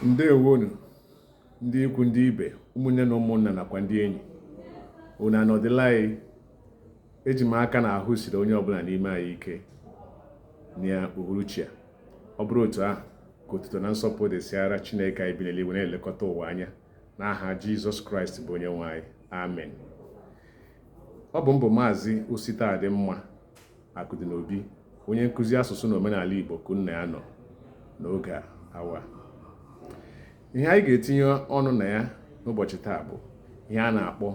Ndewonu ndị ikwu, ndị ibe, ụmụnne na ụmụnna nakwa ndị enyi. Unu anọdịla anyị? Eji m aka na ahụ siri onye ọbụla n'ime anyị ike na uhuruchi a. Ọ bụrụ otu ahụ, ka otuto na nsọpụrụ dịsịara Chineke anyị bi n'eluigwe na-elekọta ụwa anya n'aha Jizọs Kraịst bụ onye nwe anyị. Amen. Ọ bụ mbụ Maazị Ositadịmma Akụdịnobi, onye nkụzi asụsụ na omenala Igbo, ka unu ya nọ n'oge awa. Ihe anyị ga-etinye ọnụ na ya n'ụbọchị taa bụ ihe a na-akpọ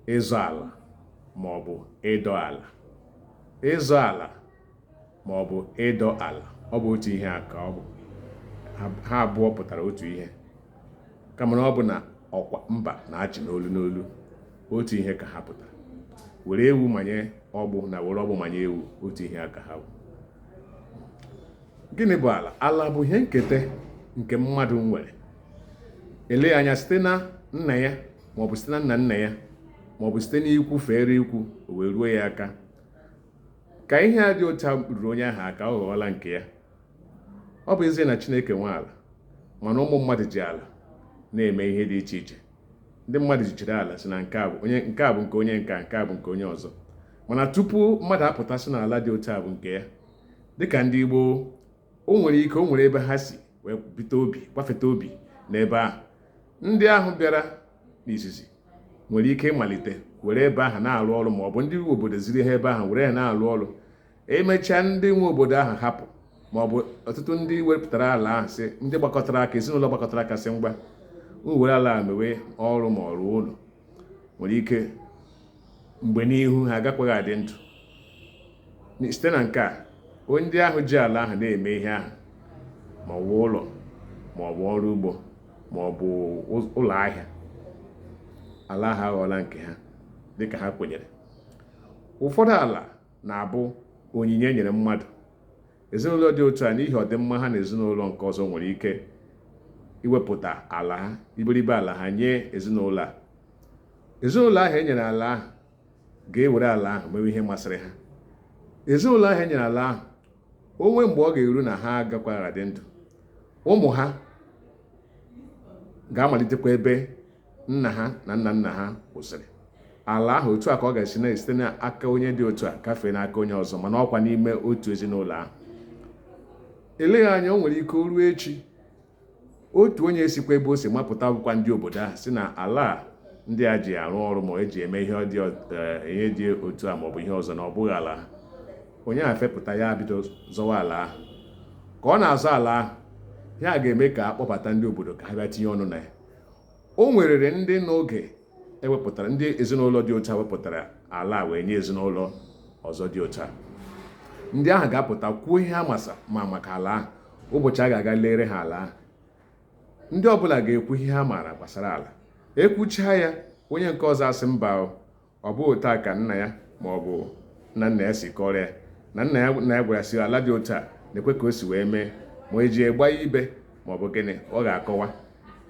ịzọ ala ma ọ bụ ịdọ ala. Ịzọ ala ma ọ bụ ịdọ ala, ọ bụ otu ihe a ka ọ bụ. Ha abụọ pụtara otu ihe, kama na ọ bụ na ọkwa mba na-achị n'olu n'olu. Otu ihe ka ha pụtara. Were ewu manye ọgbụ na were ọgbụ manye ewu, otu ihe a ka ha bụ. Gịnị bụ ala? Ala bụ ihe nketa nke mmadụ nwere, ele anya site na nna ya maọbụ site na nna nna ya maọbụ site n'ikwu fere ikwu, o wee ruo ya aka. Ka ihe a dị otu a ruru onye ahụ aka, ọ ghọọla nke ya. Ọ bụ ezie na Chineke nwe ala, mana ụmụ mmadụ ji ala na-eme ihe dị iche iche. Ndị mmadụ jichiri ala si na nke a bụ onye, nke a bụ nke onye, nke a bụ nke onye ọzọ. Mana tupu mmadụ apụta sị na ala dị otu a bụ nke ya, dịka ndị Igbo, o nwere ike o nwere ebe ha si wee bite obi, gbafete obi n'ebe ahụ. Ndị ahụ bịara n'izizi nwere ike ịmalite were ebe ahụ na-arụ ọrụ, ma ọ bụ ndị nwe obodo ziri ha ebe ahụ were ya na-arụ ọrụ. Emechaa, ndị nwe obodo ahụ hapụ, ma ọ bụ ọtụtụ ndị wepụtara ala ahụ sị, ndị gbakọtara aka, ezinụlọ gbakọtara aka sị, ngwa, were ala a mewe ọrụ ma ọ rụọ ụlọ. Nwere ike mgbe n'ihu ha agakwaghị adị ndụ. Site na nke a, ndị ahụ ji ala ahụ na-eme ihe ahụ, ma ọ bụ ụlọ, ma ọ bụ ọrụ ugbo, ma ọ bụ ụlọ ahịa, ala ahụ aghọọla nke ha dịka ha kwenyere. Ụfọdụ ala na-abụ onyinye e nyere mmadụ. Ezinụlọ dị otu a, n'ihi ọdịmma ha na ezinụlọ nke ọzọ, nwere ike iwepụta ala ha, iberibe ala ha, nye ezinụlọ a. Ezinụlọ ahụ e nyere ala ahụ ga-ewere ala ahụ mewe ihe masịrị ha. Ezinụlọ ahụ e nyere ala ahụ, o nwee mgbe ọ ga-eru na ha agakwaghị adị ndụ, ụmụ ha ga-amalitekwa ebe nna ha na nna nna ha kwụsịrị. Ala ahụ, otu a ka ọ ga-esi na-esite n'aka onye dị otu a gafee n'aka onye ọzọ, mana ọkwa n'ime otu ezinụlọ ahụ. Eleghị anya, o nwere ike o ruo echi, otu onye esikwa ebe o si mapụta, bụkwa ndị obodo ahụ, si na ala a ndị a ji arụ ọrụ ma eji eme ihe dị ihe dị otu a maọbụ ihe ọzọ, na ọ bụghị ala ha. Onye ahụ fepụta ya, bido zọwa ala ahụ. Ka ọ na-azọ ala ahụ, ya ga-eme ka a kpọbata ndị obodo ka ha bịa tinye ọnụ na ya. O nwerere ndị n'oge ewepụtara, ndị ezinụlọ dị otu a wepụtara ala a wee nye ezinụlọ ọzọ dị otu a. Ndị ahụ ga-apụta kwuo ihe ha masa ma maka ala ahụ. Ụbọchị a ga-aga lere ha ala ahụ, ndị ọbụla ga-ekwu ihe ha maara gbasara ala. Ekwuchaa ya, onye nke ọzọ asị, mba, ọ bụghị otu a ka nna ya ma ọ bụ nna nna ya si kọrọ ya, na nna ya nna ya gwara ya si ala dị otu a na-ekwe ka o si wee mee, ma eji egba ya ibe ma ọ bụ gịnị. Ọ ga-akọwa.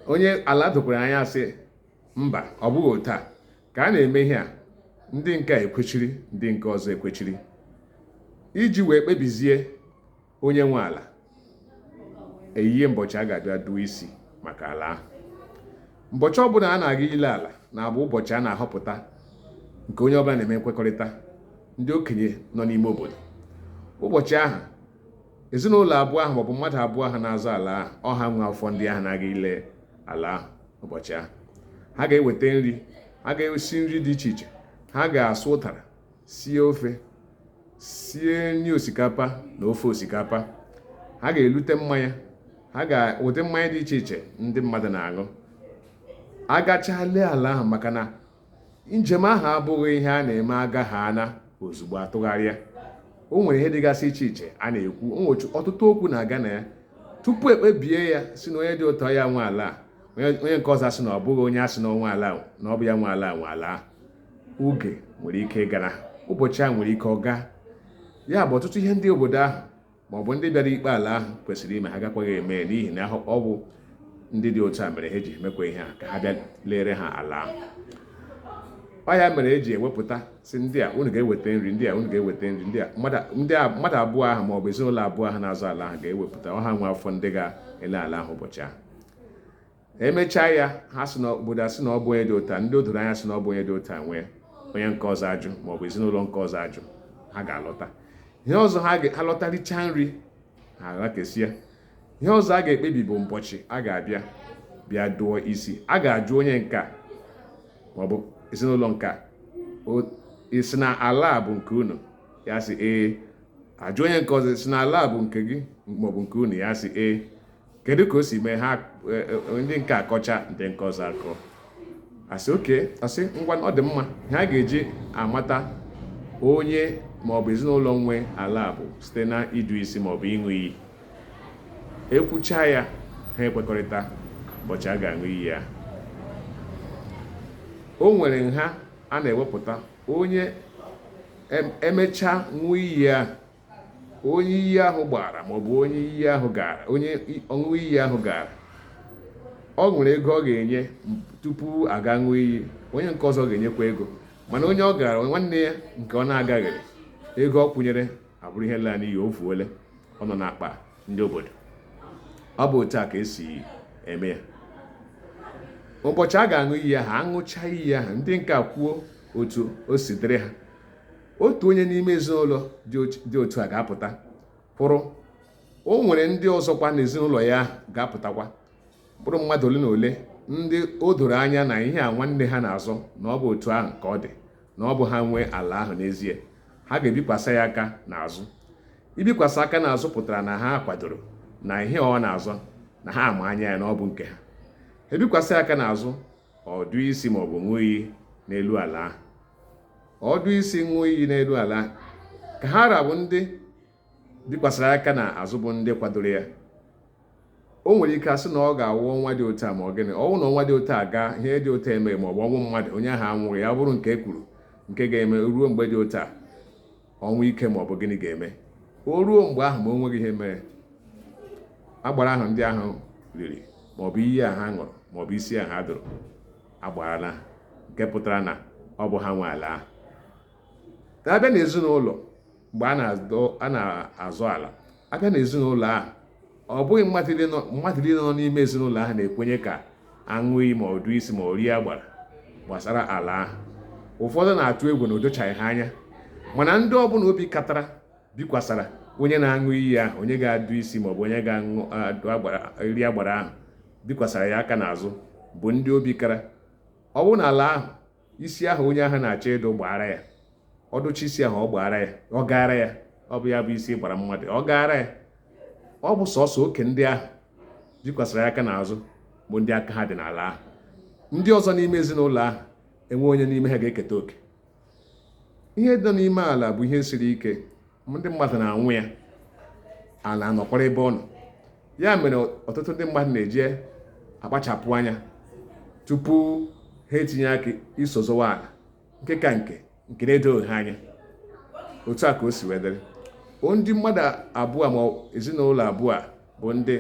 Onye ala dokwara anya sị, mba, ọ bụghị otu a ka a na-eme ihe a. Ndị nke a ekwechiri, ndị nke ọzọ ekwechiri, iji wee kpebizie onye nwe ala. Ehihie mbọchị a ga-abịa duo isi maka ala ahụ. Mbọchị ọbụla a na-aga ile ala na-abụ ụbọchị a na-ahọpụta nke onye ọbụla na-eme nkwekọrịta, ndị okenye nọ n'ime obodo. Ụbọchị ahụ, ezinụlọ abụọ ahụ maọbụ mmadụ abụọ ahụ na-azọ ala ahụ, ọha nwe afọ ndị ahụ na-aga ile ala ahụ, ụbọchị ahụ ha ga-eweta nri, ha ga-esi nri dị iche iche, ha ga-asụ ụtara, sie ofe, sie nri osikapa na ofe osikapa, ha ga-elute mmanya, ha ga ụdị mmanya dị iche iche ndị mmadụ na-aṅụ. Agachaa lee ala ahụ, maka na njem ahụ abụghị ihe a na-eme aga ha ana ozugbo atụgharịa. O nwere ihe dịgasị iche iche a na-ekwu, o nwere ọtụtụ okwu na-aga na ya tupu ekpebie ya, si na onye dị ụtọ ya nwe ala a, onye nke ọzọ asị na ọ bụghị onye asị na onwe ala, na ọ bụ ya nwe ala, nwe ala ahụ. Oge nwere ike ịgara, ụbọchị ahụ nwere ike ọ gaa. Ya bụ, ọtụtụ ihe ndị obodo ahụ ma ọ bụ ndị bịara ikpe ala ahụ kwesịrị ime, ha gakwaghị eme, n'ihi na ọ bụ ndị dị otu a mere ha ji emekwa ihe a ka ha bịa lere ha ala ahụ. Ọ ya mere eji ewepụta sị ndị a unu ga-eweta nri, ndị a unu ga-eweta nri, ndị a ndị a mmadụ abụọ ahụ maọbụ ezinụlọ abụọ ahụ na-azọ ala ahụ ga-ewepụta ọha nwe afọ ndị ga-ele ala ahụ ụbọchị ahụ. Emechaa ya, ha sị na obodo asị na ọ bụ onye dị otu a, ndị o doro anya sị na ọ bụ onye dị otu a nwee, onye nke ọzọ ajụ maọbụ ezinụlọ nke ọzọ ajụ, ha ga-alọta. Ihe ọzọ ha lọtarichaa nri ha alakesia. Ihe ọzọ a ga-ekpebi bụ ụbọchị a ga-abịa bịa dụọ isi. A ga-ajụ onye nke a maọbụ ezinụlọ nke a, ị sị na ala a bụ nke unu? Ya sị ee. Ajụ onye nke ọzọ, sị na ala a bụ nke gị maọbụ nke unu? Ya sị ee. Kedu ka o si mee? Ha ndị nke akọcha, ndị nke ọzọ akọ, asị okay, asị ngwa, ọ dị mma. Ihe a ga-eji amata onye maọbụ ezinụlọ nwe ala bụ site na idu isi maọbụ ịṅụ iyi. Ekwucha ya, ha ekwekọrịta ụbọchị a ga-aṅụ iyi ya. O nwere nha a na-ewepụta. Onye emechaa ṅụọ iyi ahụ, onye iyi ahụ gbara maọbụ onye iyi ahụ gara, onye ọṅụṅụ iyi ahụ gara, ọ nwere ego ọ ga-enye tupu aga ṅụọ iyi. Onye nke ọzọ ga-enyekwa ego, mana onye ọ gara, nwanne ya nke ọ na-agaghịrị, ego ọ kwụnyere abụrụ ihe laa n'iyi, o fuole, ọ nọ n'akpa ndị obodo. Ọ bụ otu a ka esi eme ya. Ụbọchị a ga-aṅụ iyi ahụ, aṅụcha iyi ahụ, ndị nke a kwuo otu o si dịrị ha. Otu onye n'ime ezinụlọ dị otu a ga-apụta kwụrụ. O nwere ndị ọzọkwa n'ezinụlọ ya ga-apụtakwa, bụrụ mmadụ ole na ole ndị o doro anya na ihe a nwanne ha na-azọ na ọ bụ otu ahụ ka ọ dị, na ọ bụ ha nwee ala ahụ n'ezie. Ha ga-ebikwasị ya aka n'azụ. Ibikwasị aka n'azụ pụtara na ha kwadoro na ihe ọ na-azọ na ha ama anya ya na ọ bụ nke ha. Ebikwasị aka n'azụ, ọ dụ isi maọbụ ṅụọ iyi n'elu ala ahụ. Ọ dụ isi, ṅụọ iyi n'elu ala ahụ, ka ha rabụ ndị bikwasịrị aka n'azụ bụ ndị kwadoro ya. O nwere ike asị na ọ ga-awụ ọnwa dị otu a, ma ọ gịnị, ọnwụ na ọnwa dị otu a gaa, ihe dị otu a eme, ma ọ bụ ọnwụ mmadụ, onye ahụ anwụghị, ya bụrụ nke e kwuru nke ga-eme ruo mgbe dị otu a, ọnwụ ike ma ọ bụ gịnị ga-eme, o ruo mgbe ahụ ma o nweghị ihe mere, agbara ahụ ndị ahụ riri ma ọ bụ iyi ahụ ha ṅụrụ ma ọ bụ isi ahụ ha dụrụ agbarala, nke pụtara na ọ bụ ha nwe ala ahụ. Na-abịa n'ezinụlọ, mgbe a na-azọ ala, abịa n'ezinụlọ ahụ, ọ bụghị mmadụ niile nọ n'ime ezinụlọ ahụ na-ekwenye ka aṅụ iyi ma ọ dụ isi ma ọ rie agbara gbasara ala ahụ. Ụfọdụ na-atụ egwu na o dochaghị ha anya, mana ndị ọbụla obi katara bikwasara onye na-aṅụ iyi ahụ, onye ga-adụ isi maọbụ onye ga-aṅụ eri agbara ahụ, bikwasara ya aka n'azụ bụ ndị obi kara. Ọ bụrụ na ala ahụ, isi ahụ onye ahụ na-achọ ịdụ gbara ya, ọ dụcha isi ahụ, ọ gbara ya, ọ gaara ya, ọ bụ ya bụ isi gbara mmadụ, ọ gaara ya. Ọ bụ sọsọ oke ndị ahụ bikwasara ya aka n'azụ bụ ndị aka ha dị n'ala ahụ. Ndị ọzọ n'ime ezinụlọ ahụ enwe onye n'ime ha ga-eketa oke. Ihe dị n'ime ala bụ ihe siri ike, ndị mmadụ na-anwụ ya, ala anọkwara ebe ọ nọ. Ya mere ọtụtụ ndị mmadụ na-eji akpachapụ anya tupu ha etinye aka iso zọwa ala, nke ka nke nke na-edoghị ha anya. Otu a ka o si wee dịrị. Ndị mmadụ abụọ ma ezinụlọ abụọ bụ ndị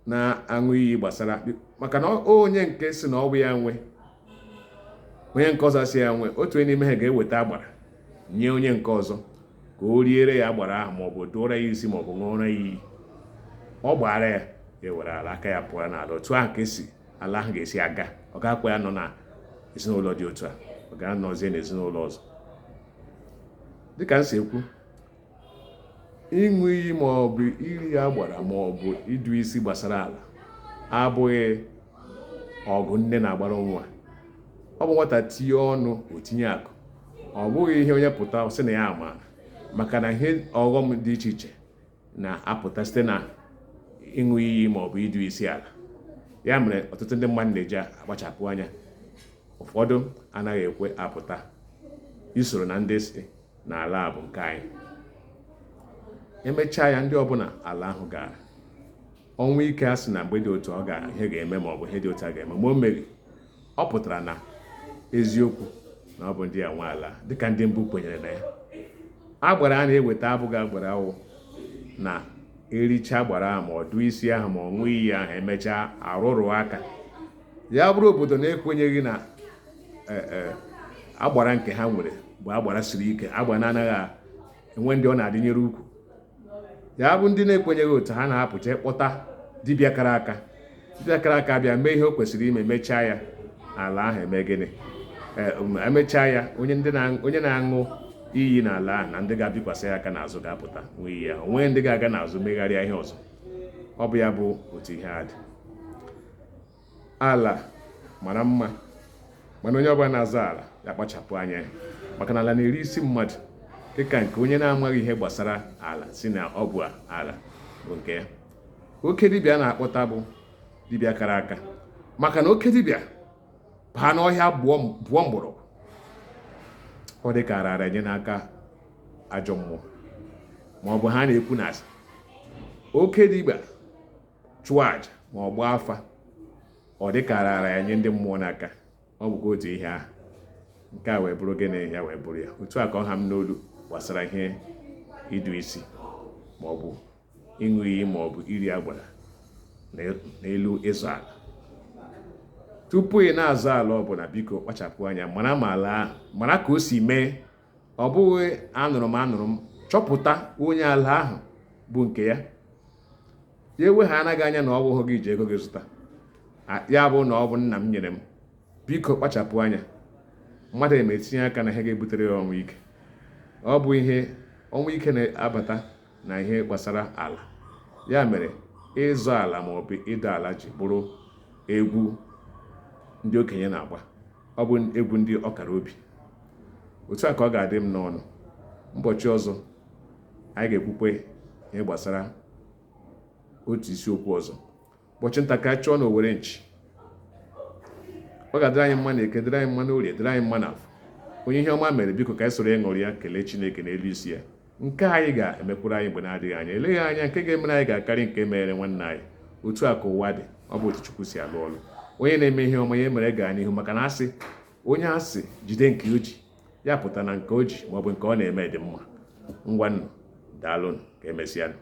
na-aṅụ iyi gbasara, maka na onye nke si na ọ bụ ya nwe, onye nke ọzọ si ya nwe, otu onye n'ime ha ga-eweta agbara nye onye nke ọzọ ka o riere ya agbara ahụ, maọbụ dụọrọ ya isi, maọbụ ṅụọrọ ya iyi. Ọ gbara ya, ya were ala, aka ya pụọ n'ala. Otu ahụ ka esi ala ahụ ga-esi aga. Ọ ga-akwa ya nọ na ezinụlọ dị otu a, ọ ga-anọzie n'ezinụlọ ọzọ. Dịka m si ekwu, ịṅụ iyi ma ọ bụ iri agbara ma ọ bụ ịdụ isi gbasara ala abụghị ọgụ nne na-agbara nwa. Ọ bụ nwata tinye ọnụ, o tinye akụ. Ọ bụghị ihe onye pụta sị na ya amaara, maka na ihe ọghọm dị iche iche na-apụta site na ịṅụ iyi ma ọ bụ ịdụ isi ala. Ya mere ọtụtụ ndị mmadụ na-eji akpachapụ anya. Ụfọdụ anaghị ekwe apụta isoro na ndị si na ala a bụ nke anyị. Emechaa ya, ndị ọbụla ala ahụ gara, ọnwụ ike a sị na mgbe dị otu ọ ga ihe ga-eme ma ọ bụ ihe dị otu a ga-eme, ma o meghị, ọ pụtara na eziokwu na ọ bụ ndị a nwe ala, dịka ndị mbụ kwenyere na ya. Agbara a na-eweta abụghị agbara awụ na ericha agbara ahụ, ma ọ dụ isi ahụ, ma ọ ṅụọ iyi ahụ, emechaa arụrụ aka. Ya bụrụ obodo na-ekwenyeghị na Agbara nke ha nwere bụ agbara siri ike, agbara na-anaghị enwe ndị ọ na-adịnyere ukwu. Ya bụ ndị na-ekwenyeghị otu ha na-apụ jee kpọta dibịa kara aka. Dibịa kara aka bịa mee ihe o kwesịrị ime, mechaa ya, ala ahụ eme gịnị? Emechaa ya, onye na-aṅụ iyi n'ala ahụ na ndị ga-abịkwasị ya aka n'azụ ga-apụta ṅụọ iyi ya. O nweghị ndị ga-aga n'azụ megharịa ihe ọzọ. Ọ bụ ya bụ otu ihe a dị. Ala mara mma, mana onye ọbụla na-azọ ala ya kpachapụ anya ya, maka na ala na-eri isi mmadụ, dịka nke onye na-amaghị ihe gbasara ala si na ọ bụ ala bụ nke ya. Oke dibịa na-akpọta bụ dibịa kara aka, maka na oke dibịa baa n'ọhịa bụọ mgbọrọgwụ, ọ dị ka arara enye n'aka ajọ mmụọ, ma ọ bụ ha na-ekwu na oke dibịa chụọ aja ma ọ gbaa afa, ọ dị ka arara ya nye ndị mmụọ n'aka. Ọ bụkwa otu ihe ahụ. Nke a wee bụrụ gịnị? Ya wee bụrụ ya otu a ka ọ ha m n'olu gbasara ihe idu isi ma ọ bụ ịṅụ iyi ma ọ bụ iri agbara n'elu ịzọ ala. Tupu ị na-azọ ala ọbụla, biko kpachapụ anya mara ma ala ahụ, mara ka o si mee. Ọ bụghị anụrụ m anụrụ m, chọpụta onye ala ahụ bụ nke ya. Ya ewegha anaghị anya na ọ bụghị gị ji ego gị zụta ya, bụ na ọ bụ nna m nyere m. Biko kpachapụ anya, mmadụ eme etinye aka na ihe ga-ebutere ya ọnwụ ike. Ọ bụ ihe ọnwụ ike na-abata na ihe gbasara ala. Ya mere ịzọ ala ma ọ bụ ịdọ ala ji bụrụ egwu ndị okenye na-agba, ọ bụ egwu ndị ọkara obi. Otu a ka ọ ga-adị m n'ọnụ. Ụbọchị ọzọ anyị ga-ekwukwe ihe gbasara otu isiokwu ọzọ. Ụbọchị nta ka chụọ na owere nchi. Ọ ga-adịrị anyị mma na eke, dịrị anyị mma na orie, dịrị anyị mma na afọ. Onye ihe ọma mere, biko ka anyị soro ịṅụrị ya, kelee Chineke n'elu isi ya. Nke anyị ga-emekwuru anyị mgbe na-adịghị anya. Eleghị anya nke ga-emere anyị ga-akarị nke mere nwanne anyị. Otu a ka ụwa dị, ọ bụ otu Chukwu si alụ ọlụ. Onye na-eme ihe ọma ya mere gaa n'ihu, maka na asị onye asị jide nke o ji, ya pụta na nke o ji maọbụ nke ọ na-eme dị mma. Ngwanụ, daalụnụ, ka emesịanụ.